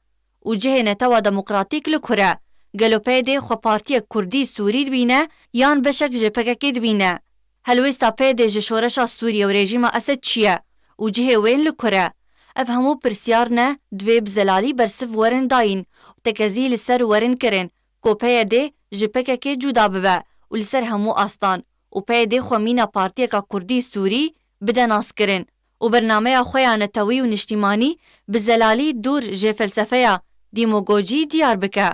Û cihê netewa demokratîk li kur e? Gelo P Y D xwe partiyek Kurdî Sûrî dibîne yan beşek ji P K K dibîne? Helwêsta P Y D ji şoreşa Sûriye û rejîma Esed çi ye û cihê wên li kur e? Ev hemû pirsyar ne, divê bi zelalî bersiv werin dayîn û tekezî li ser werin kirin ku P Y D ji P K K cuda bibe û li ser hemû astan û P Y D xwe mîna partiyeka Kurdî Sûrî bide naskirin û bernameya xwe ya netewî û niştîmanî bi zelalî dûr ji felsefeya demagojî diyar bike.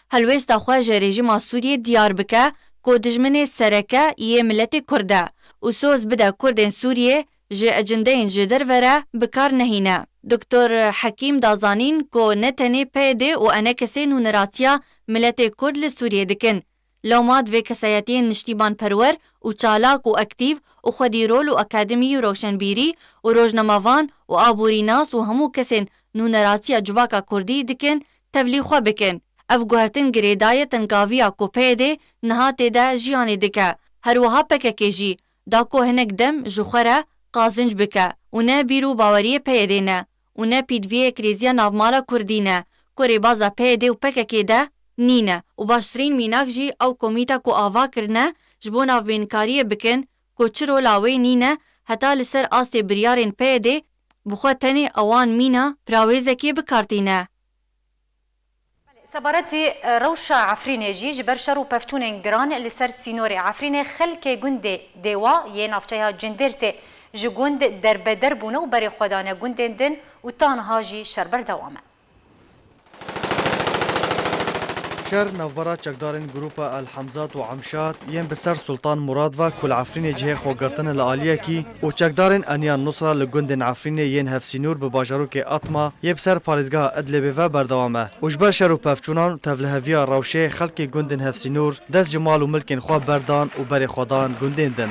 Helwêsta xwe ji rejîma Sûriyê diyar bike ku dijminê sereke yê miletê Kurd e û soz bide Kurdên Sûriyê ji ecindeyên ji derve re bi kar nehîne. Doktor Hekîm da zanîn ku ne tenê P Y D û enekesê nûneratiya miletê Kurd li Sûriyê dikin. Lewma divê kesayetiyên niştîmanperwer û çalak û aktîv û xwedî rol û akademî û rewşenbîrî û rojnamevan û aborînas û hemû kesên nûneratiya civaka Kurdî dikin tevlî xwe bikin. Ev guhertin girêdayî tengaviya ku P Y D niha tê de jiyanê dike. Her wiha P K K jî da ku hinek dem ji xwe re qazinc bike û ne bîr û baweriyê P Y D ne û ne pîtviyê krêziya navmala Kurdî ne ku rêbaza P Y D û P K K de nîne û baştirîn mînak jî ew komîta ku ava kirine ji bo navbênkariyê bikin ku çi rola wê nîne heta li ser astê biryarên P Y D'ê bi xwe tenê ewan mîna pirawêzekê bi kar tîne. Sebaretî, e, rewşa Efrînê jî ji ber şer û pevçûnên giran li ser sînorê Efrînê xelkê gundê Dêwa yê navçeya Cindêrsê ji gund derbeder bûne û berê xwe dane gundên din û ta niha jî şer berdewam e. Şer navbera çekdarên grûpa El Hemzat û Emşat yên bi ser Sultan Murad ve ku li Efrînê cihê xwe girtine li aliyekî û çekdarên Eniya Nusra li gundên Efrînê yên hevsînûr bi bajarokê Atma yê bi ser parêzgeha Idlibê ve berdewam e û ji ber şer û pevçûnan û tevliheviya rewşê xelkê gundên hevsînûr dest ji mal û milkên xwe berdan û berê xwe dan gundên din.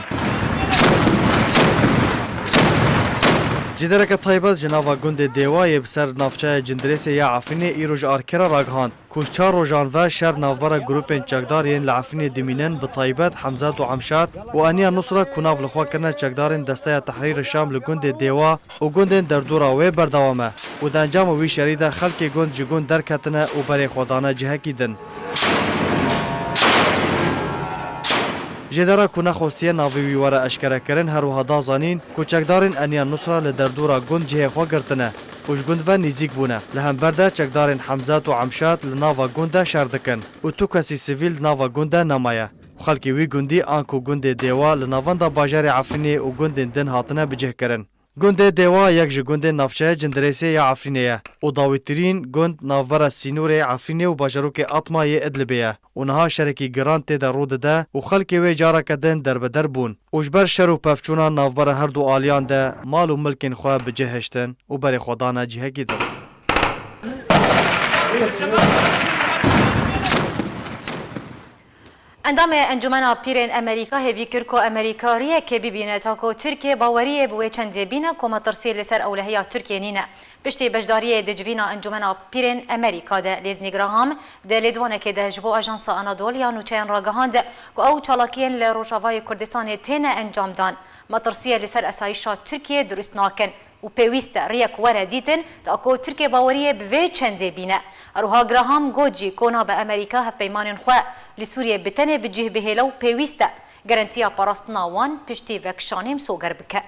Ji dereke taybet ji nava gundê Dêwa yê bi ser navçeya Cindirêsê ya Efrînê îro ji Arkê re ragihand ku ji çar rojan ve şer navbera grûpên çekdar yên li Efrînê dimînin, bi taybet Hemzat û Emşat û Eniya Nusra ku nav li xwe kirine çekdarên Desteya Tehrîr Şam li gundê Dêwa û gundên derdora wê berdewam e û di encama wî şerî de xelkê gund ji gund derketine û berê xwe dane cihekî din. Jêdera ku nexwestiye navê wî were eşkerekirin, her wiha da zanîn ku çekdarên Eniya Nusra li derdora gund cihê xwe girtine û ji gund ve nêzîk bûne. Li hember de çekdarên Hemzat û Emşat li nava gund de şer dikin û tu kesî sivîl di nava gund de nemaye û xelkê wî gundî anku gundê Dêwa li navenda bajarê Efrînê û gundên din hatine bicihkirin. Gundê Dêwa yek ji gundên navçeya Cindirêsê ya Efrînê ye û dawîtirîn gund navbera sînorê Efrînê û bajarokê Atma yê Idlibê ye û niha şerekî giran tê de rû dide û xelkê wê careke din derbeder bûn û ji ber şer û pevçûna navbera her du aliyan de mal û milkên xwe bi cih hiştin û berê xwe dane cihekî din. Endamê Encûmena Pîrên Emerîka hêvî kir ku Emerîka riyekê bibîne ta ku Tirkiye baweriyê bi wê çendê bîne ku metirsiyê li ser ewlehiya Tirkiye nîne. Piştî beşdariyê di civîna Encûmena Pîrên Emerîka de, Lindsey Graham di lêdwanekê de ji bo Ajansa Anadolu ya Nûçeyan ragihand ku ew çalakiyên li Rojavayê Kurdistanê têne encamdan, metirsiyê li ser esayîşa Tirkiye dirust nakin û pêwîst e riyek were dîtin, ta ku Tirkiye baweriyê bi vê çendê bîne. Her wiha Graham got jî ku nabe Amerîka hevpeymanên xwe li Sûriyê bi tenê bi cih bihêle û pêwîst e garantiya parastina wan piştî vekişanê misoger bike.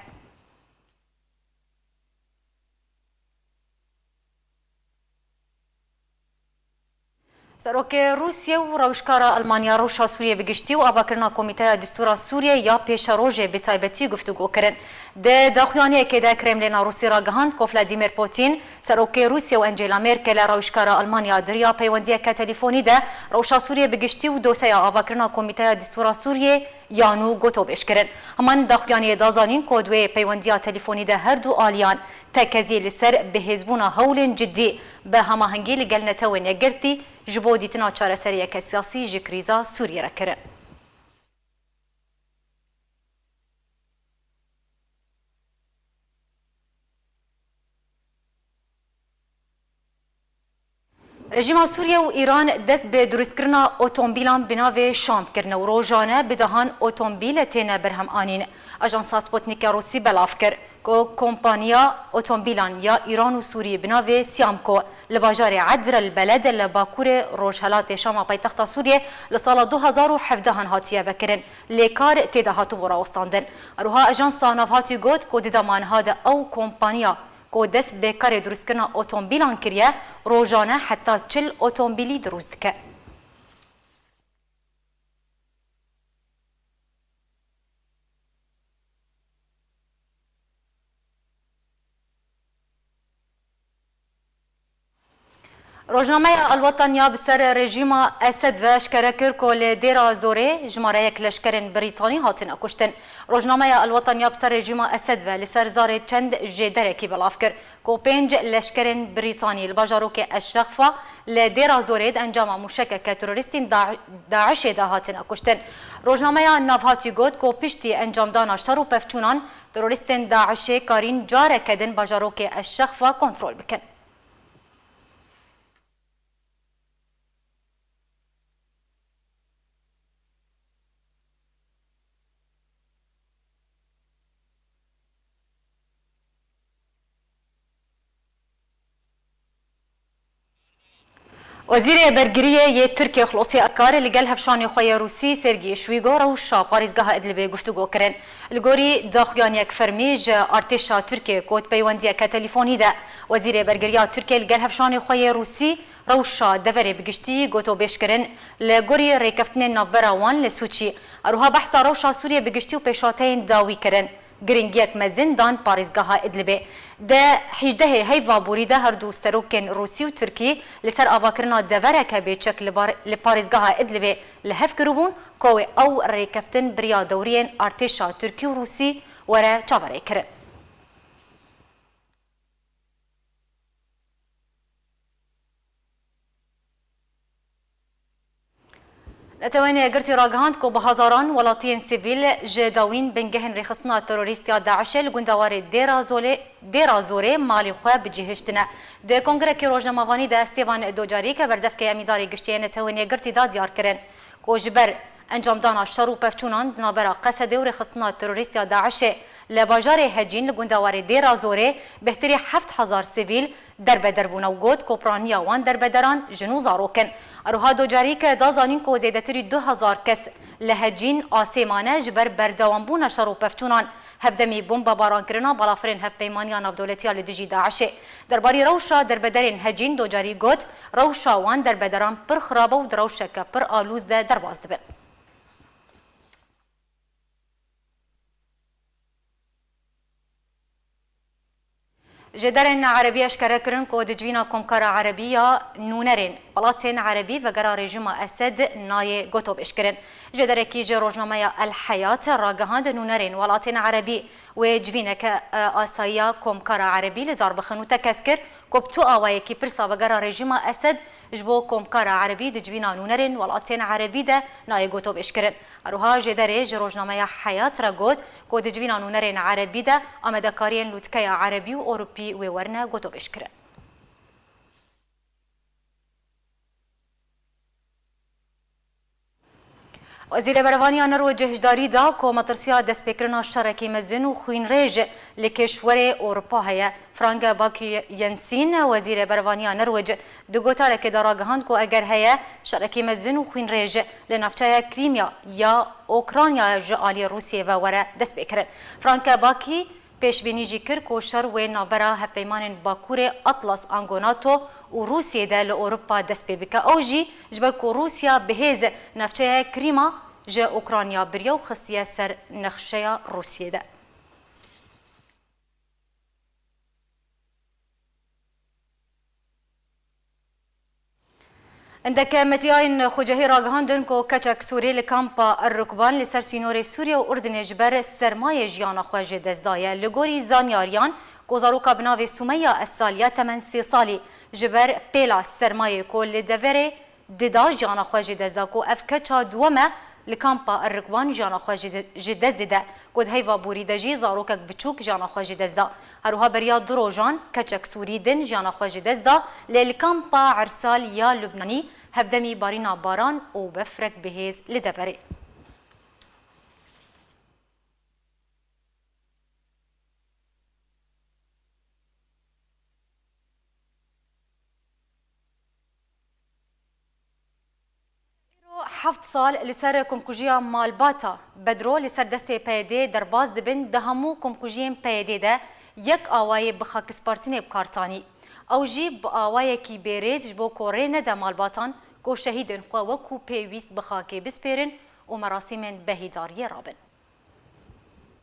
Serokê Rûsye û rewşkara Almanya rewşa Sûriyê bi giştî û avakirina Komîteya Distûra Sûriyê ya Pêşerojê bi taybetî guftûgo kirin. Di daxuyaniyekê de Kremlêna Rûsî ragihand ku Vladimir Putin, serokê Rûsye û Angela Merkel rewşkara Almanya di riya peywendiyeke telîfonî de rewşa Sûriyê bi giştî û doseya avakirina Komîteya Distûra Sûriyê ya nû gotobêj kirin. Heman daxuyaniyê da zanîn ku di wê peywendiya telîfonî de her du aliyan tekezî li ser bihêzbûna hewlên cidî bi hemahengî li gel Netewên Yekgirtî ji bo dîtina çareseriyeke siyasî ji krîza Sûriyê re kirin. Rejîma Sûriye û Îran dest bi dirustkirina otomobîlan bi navê Şam kirine û rojane bi dehan otomobîl têne berhemanîn. Ajansa Sputnik ya Rûsî belav kir ku kompaniya otomobîlan ya Îran û Sûrî bi navê Siamco li bajarê Edr el Beled li bakurê rojhelatê Şama paytexta Sûriyê li sala du hazar û hevdehan hatiye vekirin, lê kar tê de hatibû rawestandin. Her wiha Ajansa Navhatî got ku di dema niha de ew kompaniya ku dest bi karê dirustkirina otomobîlan kiriye, rojane heta çil otomobîlî dirust dike. Rojnameya El Watan ya bi ser rejîma Esed ve eşkere kir ku li Dêra Zorê jimareyek leşkerên Brîtanî hatine kuştin. Rojnameya El Watan ya bi ser rejîma Esed ve li ser zarê çend jêderekî belav kir ku pênc leşkerên Brîtanî li bajarokê Eşşexfa li Dêra Zorê di encama mûşekeke terorîstên Da-, DAIŞê de hatine kuştin. Rojnameya Navhatî got ku piştî encamdana şer û pevçûnan, terorîstên DAIŞê karîn careke din bajarokê Eşşexfa kontrol bikin. Wezîrê Bergiriyê yê Tirkiyê Xulosî Akar li gel hevşanê xwe yê Rûsî Sergî Şwîgo rewşa parêzgeha Idlibê guftûgo kirin. Li gorî daxuyaniyek fermî ji artêşa Tirkiyê got peywendiyeke telîfonî de. Wezîrê Bergiriya Tirkiyê li gel hevşanê xwe yê Rûsî rewşa deverê bi giştî gotobêj kirin, li gorî rêkeftinên navbera wan li Sûçî. Her wiha behsa rewşa Sûriyê bi giştî û pêşhateyên dawî kirin. Giringiyek mezin dan parêzgeha Idlibê. Di hejdehê heyva borî de her du serokên Rûsî û Tirkî li ser avakirina devereke bêçek li bar-, li parêzgeha Idlibê li hev kiribûn, ku wê ew rêkeftin bi riya dewriyên artêşa Tirkî û Rûsî were çaverêkirin. Netewên Yekgirtî ragihand ku bi hezaran welatiyên sivîl ji dawîn bingehên rêxistina terorîst ya DAIŞê li gundewarê Dêra Zolê-, Dêra Zorê malê xwe bi cih hiştine. Di kongrekî rojnamevanî de Stêvan Docarî ke berzefkê Emîdarê Giştî yê Netewên Yekgirtî da diyar kirin ku ji ber encamdana şer û pevçûnan di navbera Qesedê û rêxistina terorîst ya DAIŞê li bajarê Hecîn li gundewarê Dêra Zorê bêhtirî heft hezar sivîl derbeder bûne û got ku piraniya wan derbederan jin û zarok in. Her wiha Docarî ke da zanîn ku zêdetirî du hezar kes li Hecîn asê mane ji ber berdewambûna şer û pevçûnan, hevdemî bombebaran kirina balafirên Hevpeymaniya Navdewletiya li dijî DAIŞê. Derbarî rewşa derbederên Hecîn Docarî got, rewşa wan derbederan pir xirab e û di rewşeke pir alûz de derbas dibin. Jêderên erebî eşkere kirin ku di civîna Komkara Erebî ya nûnerên welatên erebî vegera rejîma Esed nayê gotobêjkirin. Jêderekî ji rojnameya El Heyat ragihand, nûnerên welatên erebî wê civîneke, e, asayiya Komkara Erebî li dar bixin û tekez kir ku bi tu awayekî pirsa vegera rejîma Esed ji bo Komkara Erebî di civîna nûnerên welatên erebî de nayê gotobêjkirin. Her wiha jêderê ji rojnameya Heyat re got ku di civîna nûnerên erebî de amadekariyên lûtkeya erebî û ewropî wê werine gotobêjkirin. Wezîrê Berevaniya Nirwec hişdarî da ku metirsiya destpêkirina şerekî mezin û xwînrêj li kêşwerê Ewropa heye. Frank Baki Jensen, Wezîrê Berevaniya Nirwec, di gotarekê de ragihand ku eger heye şerekî mezin û xwînrêj li navçeya Krîmya ya Ukrayna ji aliyê Rûsiyê ve were destpêkirin. Frank Baki pêşbînî jî kir ku şer wê navbera hevpeymanên Bakurê Atlas ango NATO û Rûsiyê de li Ewropa dest pê bike. Ew jî ji ber ku Rûsya bi hêz navçeya Krîma ji Ukrayna biriye û xistiye ser nexşeya Rûsiyê de. Hindek medyayên xwecihî ragihandin ku keçek Sûrî li kampa Er Rukban li ser sînorê Sûriye û Urdinê ji ber sermayê jiyana xwe ji dest daye. Li gorî zanyariyan ku zaroka bi navê Sumeya Esal ya temen sê salî ji ber pêla sermayê ku li deverê dida jiyana xwe ji dest da ku ev keça duwem e li kampa Er Rukban jiyana xwe ji de-, ji dest dide. Ku di heyva borî de jî zarokek biçûk jiyana xwe ji dest da. Her wiha beriya du rojan keçek Sûrî din jiyana xwe ji dest da, lê li kampa Ersal ya Lubnanî hevdemî barîna baran û befrek bihêz li deverê. Îro heft sal li ser komkujiya malbata Bedro li ser destê P Y D'ê derbas dibin, di hemû komkujiyên P Y D'ê de yek awayê bi xakispartinê bi kar tanî. Ew jî bi awayekî bêrêz ji bo ku rê nede malbatan ku şehîdên xwe wekû pêwîst bi xakê bispêrin û merasîmên behîdariyê rabin.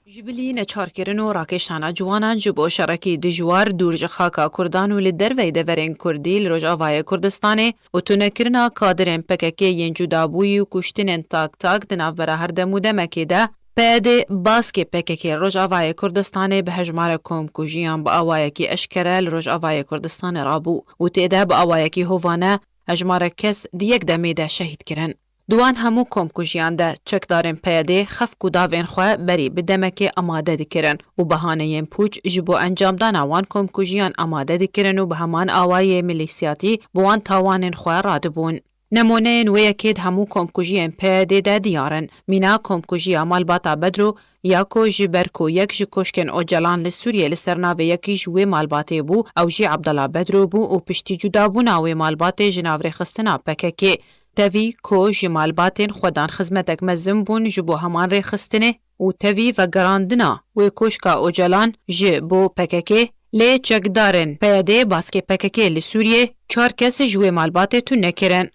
Ji bilî neçarkirin û rakêşana ciwanan ji bo şerekî dijwar dûr ji xaka Kurdan û li derveyî deverên Kurdî li Rojavayê Kurdistanê û tunekirina kadirên P K K yên cudabûyî û kuştinên tak tak di navbera her dem û demekê de, P Y D baskê P K K li Rojavayê Kurdistanê bi hejmara komkujiyan bi awayekî eşkere li Rojavayê Kurdistanê rabû û tê de bi awayekî hovane hejmara kes di yek demê de şehîd kirin. Di wan hemû komkujiyan de çekdarên P Y D'ê xefk û davên xwe berî bi demekê amade dikirin û behaneyên pûç ji bo encamdana wan komkujiyan amade dikirin û bi heman awayê milîsiyatî bi wan tawanên xwe radibûn. Nemûneyên wê yekê di hemû komkujiyên P Y D'ê de diyar in. Mîna komkujiya malbata Bedro ya ku ji ber ku yek ji koşkên Ocalan li Sûriyê li ser navê yekî ji wê malbatê bû, ew jî Abdullah Bedro bû û piştî cudabûna wê malbatê ji nav rêxistina P K K. Tevî ku ji malbatên xwe dan xizmetek mezin bûn ji bo heman rêxistinê û tevî vegerandina wê koşka Ocalan ji bo P K K, lê çekdarên P Y D baskê P K K li Sûriyê çar kes ji wê malbatê tune kirin.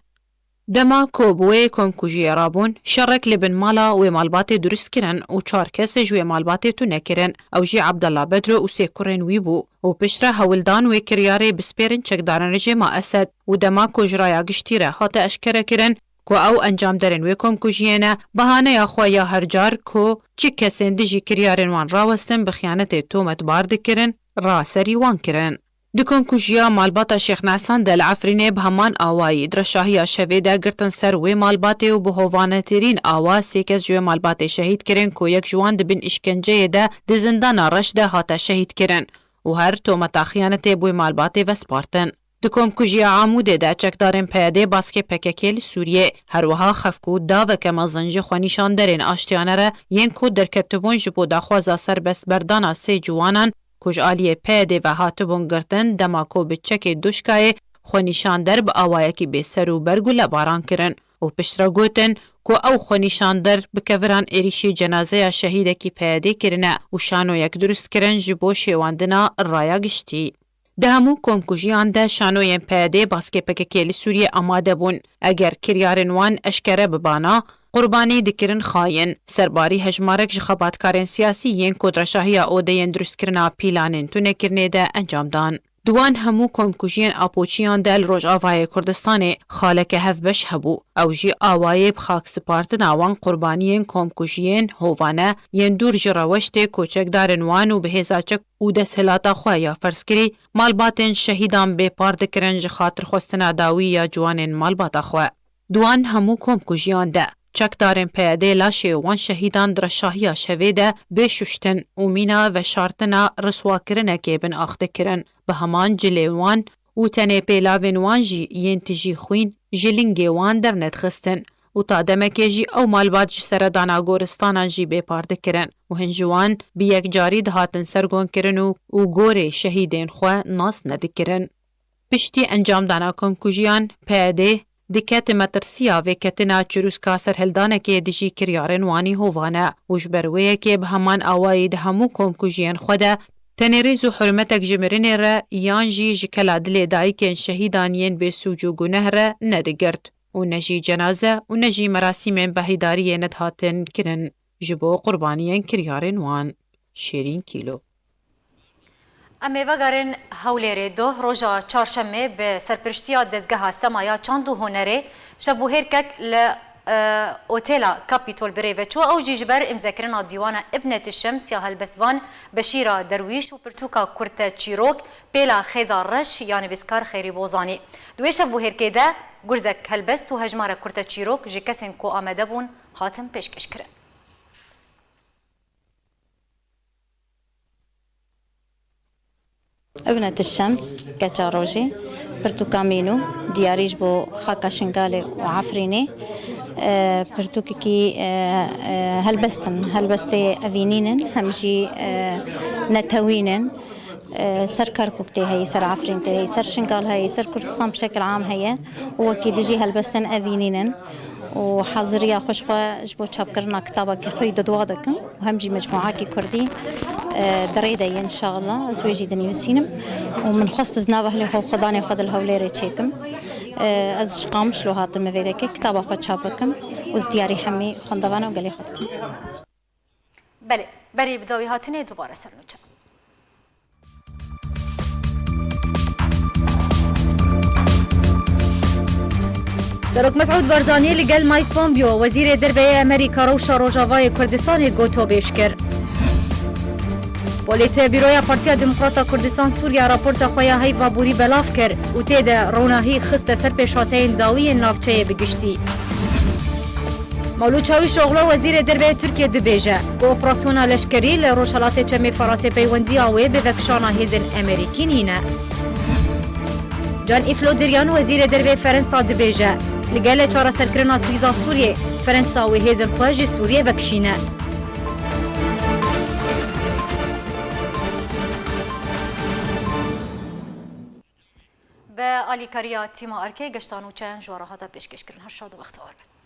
Dema ku bi wê komkujiyê rabûn, şerek li bin mala wê malbatê durust kirin û çar kes ji wê malbatê tune kirin. Ew jî Abdullah Bedro û sê kurên wî bû û piştre hewldan wê kiryarê bispêrin çekdarên rejîma Esed û dema ku ji raya giştî re hate eşkerekirin ku ew encamderên wê komkujiyê ne, bahaneya xwe ya her car ku çi kesên dijî kiryarên wan rawestin bi xiyanetê tometbar dikirin, ra serî wan kirin. Di komkujiya malbata Şêx Nesan de li Efrînê bi heman awayî di reşahiya şevê de girtin ser wê malbatê û bi hovanetirîn awa sê kes ji wê malbatê şehîd kirin ku yek ji wan di bin îşkenceyê de di zindana Reş de hate şehîd kirin û her tometa xiyanetê bi wê malbatê vespartin. Di komkujiya Amûdê de çekdarên P Y D baskê P K K li Sûriyê, her wiha xefk û daveke mezin ji xwenîşanderên aştiyane re yên ku derketibûn ji bo daxwaza serbestberdana sê ciwanan ku ji aliyê P Y D ve hatibûn girtin, dema ku bi çekê duşkayê xwenîşander bi awayekî bêser û ber gulebaran kirin û piştre gotin ku ew xwenîşander bi keviran êrîşî cenazeya şehîdekî P Y D kirine û şanoyek durust kirin ji bo şêwandina raya giştî. Di hemû komkujiyan de şanoyên P Y D baskê P K K li Sûriyê amade bûn. Eger kiryarên wan eşkere bibana, qurbanî dikirin xayin. Serbarî hejmarek ji xebatkarên siyasî yên ku di reşahiya odeyên durustkirina pîlanên tunekirinê de encam dan. Di wan hemû komkujiyên Apoçiyan de li Rojavayê Kurdistanê xaleke hevbeş hebû. Ew jî awayê bi xak spartina wan qurbaniyên komkujiyên hovane yên dûr ji reweştê ku çekdarên wan û bi hêza çek û desthilata xwe ya ferzkirî malbatên şehîdan bêpar dikirin ji xatir xwestina dawî ya ciwanên malbata xwe. Di wan hemû komkujiyan de çekdarên P Y D laşê wan şehîdan di reşahiya şevê de bê şuştin û mîna veşartina riswakirinekê bin ax dikirin. Bi heman cilê wan û tenê pêlavên wan jî yên tijî xwîn ji lingê wan dernedixistin û ta demekê jî ew malbat ji seredana goristanan jî bêpar dikirin û hin ji wan bi yekcarî dihatin sergonkirin û, û gorê şehîdên xwe nas nedikirin. Piştî encamdana komkujiyan, P Y D dikete metirsiya vêketina çirûska serhildanekê dijî kiryarên wanî hovane û ji ber wê yekê bi heman awayî di hemû komkujiyên xwe de tenê rêz û hurmetek ji mirinê re yan jî ji kela dilê dayikên şehîdan yên bêsûc û guneh re nedigirt û ne jî cenaze û ne jî merasîmên behîdariyê nedihatin kirin ji bo qurbaniyên kiryarên wan. Şêrîn Kîlo. Em ê vegerin Hewlêrê. Doh roja çarşemê bi serpiriştiya Dezgeha Sema ya Çand û Hunerê şevbûhêrkek li, e, Otêla Kapîtol bi rê ve çû. Ew jî ji ber îmzekirina dîwana Îbneti Şems ya helbestvan Beşîra Derwîş û pirtûka kurte çîrok Pêla Xêza Reş ya nivîskar Xeyrî Bozanî. Di wê şevbûhêrkê de gurzek helbest û hejmarek kurte çîrok ji kesên ku amade bûn hatin pêşkêşkirin. Îbneti Şems, Keça Rojê, pirtûka Mînû, diyarî ji bo xaka Şingalê û Efrînê. E, pirtûkekî, e, e, helbest in, helbestê evînîn in, hem jî, e, netewîn in. E, ser Kerkûk tê heyî, ser Efrîn tê heyî, ser Şingal heyî, ser Kurdistan bi şekil am heye û wekî dijî helbestên evînîn in. û haziriya xwe ji xwe ji bo çapkirina kitabekî xwe yî di dua dikim û hem jî mecmuakî kurdî, e, di rê de ye înşallah. Ez wê jî dinivîsînim û min xwest ez nav ehlê xwe û xwedanê xwe di li Hewlêrê çêkim. E, ez ji Qamişlo hatim vê dekê kitaba xwe çap bikim û ez diyarî hemî xwendevana û gelê xwe dikim. Belê, berî bi dawî hatinê dubare ser nûçe. Serok Mesûd Barzanî li gel Mike Pompeo, Wezîrê Derve yê Amerîka, rewşa Rojavayê Kurdistanê gotobêj kir. Polîtbîroya Partiya Demokrata Kurdistan Sûriya raporta xwe ya heyva borî belav kir û tê de ronahî xiste ser pêşhateyên dawî yên navçeyê bi giştî. Mewlûd Çawîşoglu, Wezîrê Derve yê Tirkiyê dibêje ku operasyona leşkerî li Rojhelatê Çemê Feratê peywendiya wê bi vekişana hêzên Amerîkî nîne. Can Îf Lo Diryan, Wezîrê Derve yê Ferensa dibêje, li gele çareserkirina krîza Sûriyê, Ferensa wê hêzên xwe ji Sûriyê vekişîne. Bi alîkariya tîma Erkê geşta nûçeyan ji we re hate pêşkêşkirin. Her şad û bextewar bin.